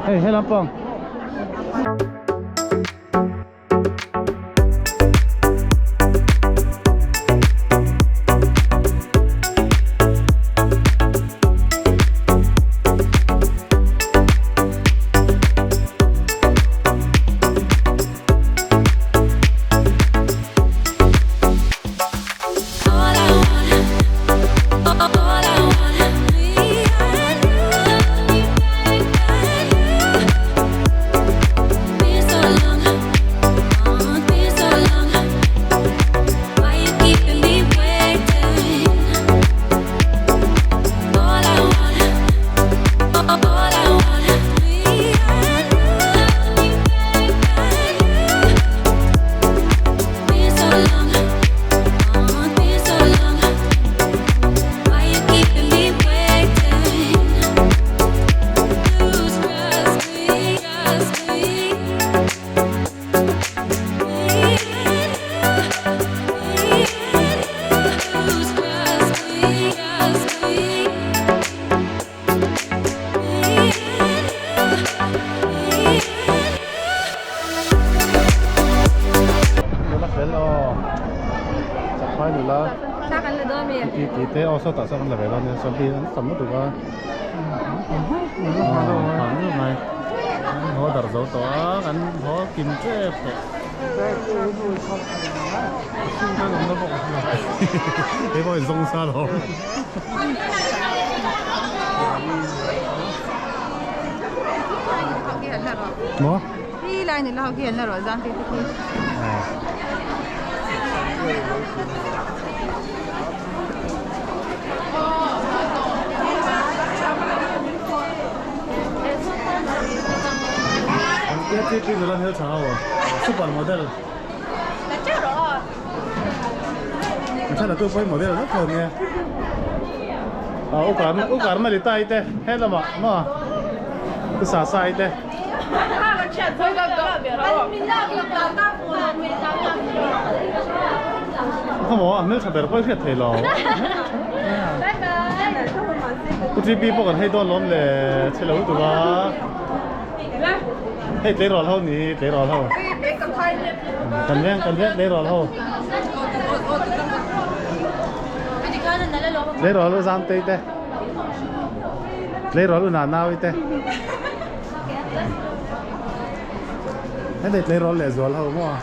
Hei he lampang. Nula fel aw chakphai nula ti ti te aw sawtah sawn an la ve dawn nia chuan an tam lutuk a aw nuam mai an haw darh zo tawh a an haw kim tep tawh hei pawh in zawng sa alawm. Maw? Hi lai ni lau hian la rawh zan te te khi. An tia chi chi nula hmel tha ho super model. An thla tu pawh hi model vek tho nia. A ukar ukar mali tai te he lamah maw u sa sai te. Khawmaw a hmeltha ber pawh i hriat thei lo. U TP pawh kan hei dawn lawm le chhe lo lutuk a. Hei tleirawl ho ni tleirawl ho. Kan veng kan veng tleirawl ho. Tleirawl u Zamtei te. Tleirawl u Nanaui te. Hei tleirawl leh zual ho maw.